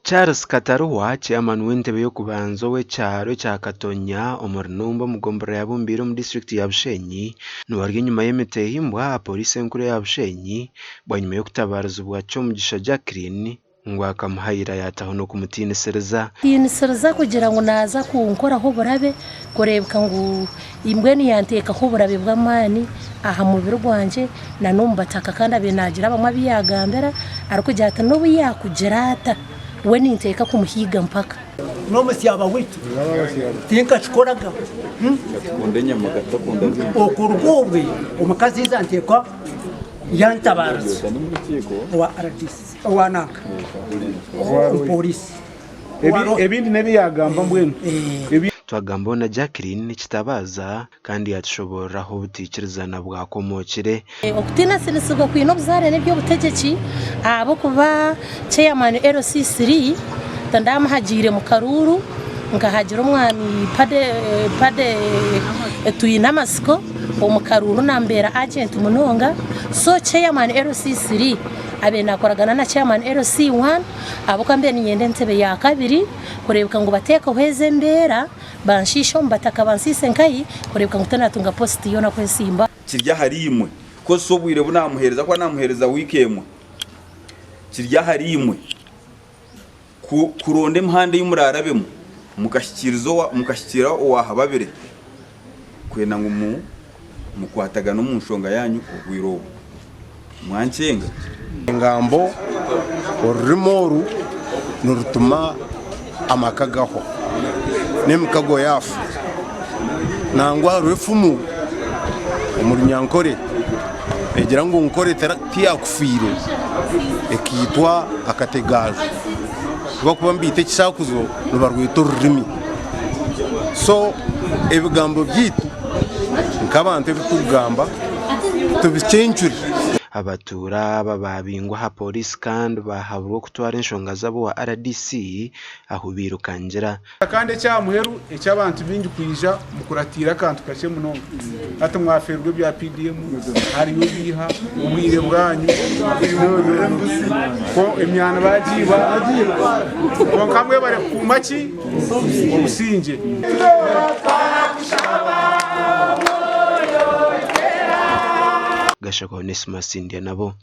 Charles Kataruhwa, Chairman w'entebe y'okubanza ow'ekyaro ekya Katonya omuri Numba omu gomborora ya Bumbiire omu disiturikiti ya Bushenyi niwe ari enyima y'emitehimbwa aha pooriisi enkuru eya Bushenyi bwanyima y'okutabarizibwa Kyomugisha Jacqueline ngu akamuhayira yaataho n'okumutiinisiriza. Tiinisiriza kugira ngu naaza kunkoraho oburabe kureebeka ngu mbwenu yanteekaho oburabe bw'amaani aha mubiri gwangye na n'omu bataka kandi abaire naagira abamwe abu yaagambira arikugira ati n'obu yaakugira ata we ninteeka kumuhiiga mpaka. N'omusyaba waitu tinkakikoraga. Okuruga obwe omukazi haija anteeka yantabaariza owa rdc owa nanka omupooriisi. Ebindi n'ebi yaagamba mbwenu. Twagambaho na Jacqueline Kitabaaza kandi yaatushoboorora ahu obutaikirizana bwakomookire. Okutiinasinisibwa kwine obuzaare n'eby'obutegyeki ahabw'okuba Chairman LC3 tindamuhagiire mu karuuru nkahagira omwami Paddy Twinamatsiko omu karuuru nambeera agent munonga so Chairman LC3 abaire nakoragana na Chairman LC1 ahabw'okuba mbaire niinyenda entebe ya kabiri kureebeka ngu bateekeho ezi embeera banshiishe omu bataka bansiise nkahi kureebeka ngu tinatunga positi yoona kwesimba. Kiri ahariimwe kukozesa obwire bu naamuheereza, kuba naamuheereza wiiki emwe. Kiri ahariimwe kuronda emihanda ei muraarabemu mukahikiiriza owaahababire kwenda ngu mukwatagane omu nshonga yaanyu obwire obu. Mwankyenga? Engambo, Orurimi oru nirutuma amaka gahwa n'emikago yaafa. Nangwa hariho efumu omu Runyankore neegira ngu Nkore tiyakufiire ekaitwa akategaaju. Ku barikuba nibaita ekishakuzo nibarweta orurimi. So ebigambo byaitu nk'abantu ebi turikugamba tubikyencure. Abatuura aba baabingwa aha pooriisi kandi baahaburwa okutwara enshonga zaabo owa rdc ahu bairukangira. Kandi eky'aha muheru eky'abantu baingi kwija mukuratiire akantu kakye munonga. Hati mwafeerwa ebya PDM, hariyo ebiiha, obwire bwanyu, emyani baagiiba, kwonka mwebare kukuuma ki? Obusingye. Gashaka Onesmus Ndyanabo.